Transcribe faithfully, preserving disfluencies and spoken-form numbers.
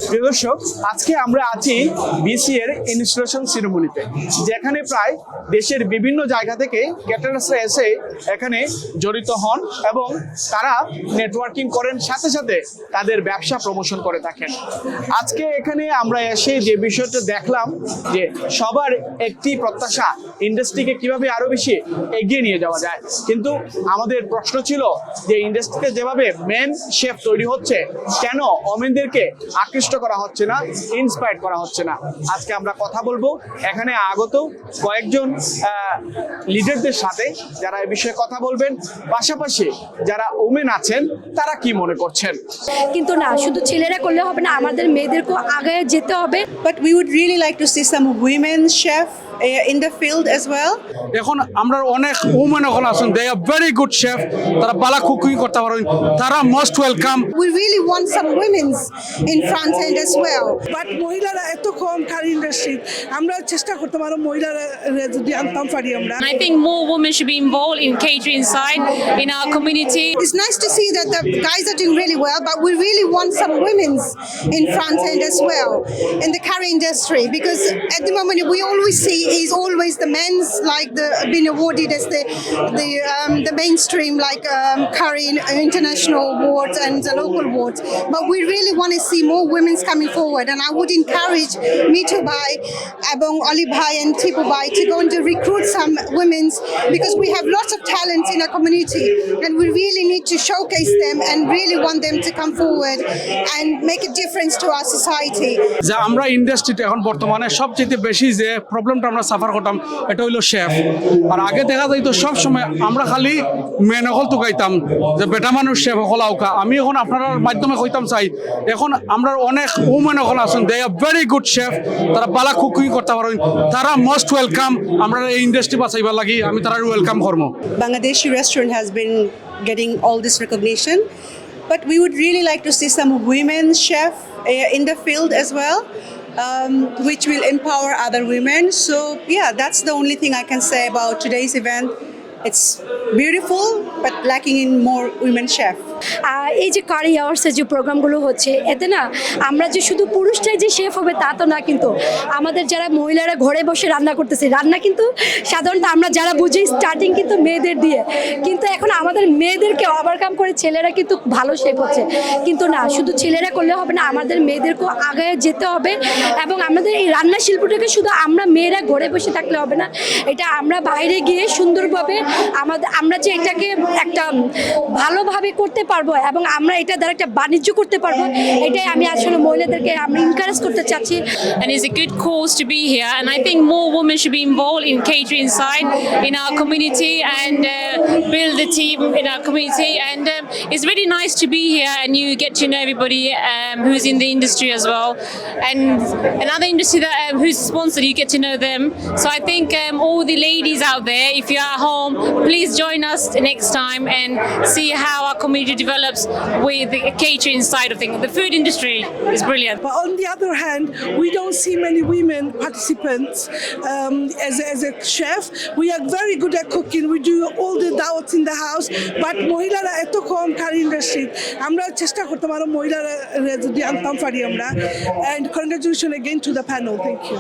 প্রিয় দর্শক, আজকে আমরা আছি বিসিএ এর ইনস্টলেশন সেরিমনিতে, যেখানে প্রায় দেশের বিভিন্ন জায়গা থেকে ক্যাটারার্সরা এসে এখানে জড়িত হন এবং তারা নেটওয়ার্কিং করেন, সাথে সাথে তাদের ব্যবসা প্রমোশন করে থাকেন। আজকে এখানে আমরা এসে যে বিষয়টা দেখলাম, যে সবার একটি প্রত্যাশা, ইন্ডাস্ট্রিকে কিভাবে আরো বেশি এগিয়ে নিয়ে যাওয়া যায়। কিন্তু আমাদের প্রশ্ন ছিল যে ইন্ডাস্ট্রিতে যেভাবে মেন শেফ তৈরি হচ্ছে, কেন ওমেনদেরকে আকৃষ্ট করা হচ্ছে না, ইন্সপায়ার করা হচ্ছে না? আজকে আমরা কথা বলবো এখানে আগত কয়েকজন লিডারদের সাথে, যারা এই বিষয়ে কথা বলবেন, পাশাপাশি যারা ওমেন আছেন, তারা কি মনে করছেন। কিন্তু না, শুধু ছেলেরা করলে হবে না, আমাদের মেয়েদেরকেও আগে যেতে হবে। But we would really like to see some women chef uh, in the field as well. এখন আমরা অনেক উমেন অকল আছেন, they are very good chef, তারা ভালা কুকিং করতে পারেন, তারা most welcome. We really want some women's in front end as well. But মহিলারা এত কম কারি ইন্ডাস্ট্রি, আমরা চেষ্টা করতাম আরো মহিলারা যদি আনতাম পারি আমরা। And I think more women should be involved in catering side in our community. It's nice to see that the guys are doing really well, but we really want some women's in front end as well in the curry industry, because at the moment we always see is always the men's, like, the being awarded as the the um, the mainstream, like, um, curry in international awards and the local awards. But we really want to see more women's coming forward, and I would encourage Mithu Bhai, Abong, Ali Bhai and Tipu Bhai to go and to recruit some women's, because we have lots of talents in our community, and we really need to showcase them and really want them to come forward and make a difference to our society. যে আমরা ইন্ডাস্ট্রিতে এখন বর্তমানে সবচেয়ে বেশি যে প্রবলেমটা আমরা সাফার করতাম, এটা হইলো শেফ। আর আগে দেখা যাইতো সব সময় আমরা খালি মেন অকল তুকাইতাম যে বেটা মানুষ শেফ অকল আউকা। আমি এখন আপনারার মাধ্যমে কইতাম চাই, এখন আমরা অনেক উমেন অকল আছেন, they are very good chef, তারা ভালা কুকিং করতে পারেন, তারা মোস্ট ওয়েলকাম। আমরা এই ইন্ডাস্ট্রি বাঁচাইবার লাগি আমি তারা ওয়েলকাম করবো। Bangladeshi restaurant has been getting all this recognition, but we would really like to see some women chef uh, in the field as well, um, which will empower other women. So yeah, that's the only thing I can say about today's event. It's beautiful, but lacking in more women chef. আর এই যে কারি অ্যাওয়ার্ডসের যে প্রোগ্রামগুলো হচ্ছে, এতে না আমরা যে শুধু পুরুষটাই যে শেফ হবে তা তো না, কিন্তু আমাদের যারা মহিলারা ঘরে বসে রান্না করতেছে, রান্না কিন্তু সাধারণত আমরা যারা বুঝি স্টার্টিং কিন্তু মেয়েদের দিয়ে, কিন্তু এখন আমাদের মেয়েদেরকে ওভারকাম করে ছেলেরা কিন্তু ভালো শেফ হচ্ছে। কিন্তু না, শুধু ছেলেরা করলে হবে না, আমাদের মেয়েদেরকেও আগে যেতে হবে এবং আমাদের এই রান্না শিল্পটাকে শুধু আমরা মেয়েরা ঘরে বসে থাকলে হবে না, এটা আমরা বাইরে গিয়ে সুন্দরভাবে আমাদের, আমরা যে এটাকে একটা ভালোভাবে করতে পারবো এবং আমরা এটা দ্বারা একটা বাণিজ্য করতে পারবো, এটাই আমি আসলে মহিলাদেরকে আমরা এনকারেজ করতে চাচ্ছি। And it's a good cause to be here, and I think more women should be involved in catering side in our community and uh, build the team in our community. And um, it's really nice to be here, and you get to know everybody um, who's in the industry as well. And another industry that um, who's sponsored, you get to know them. So I think um, all the ladies out there, if you're at home, please join us next time and see how our community develops with the catering side of things. The food industry is brilliant. But on the other hand, we don't see many women participants um, as, as a chef. We are very good at cooking. We do all the dawats in the house. But মহিলারা এত কম কারি ইন্ডাস্ট্রি, আমরা চেষ্টা করতাম আরো মহিলারা যদি আনতাম পারি আমরা। And congratulations again to the panel. Thank you.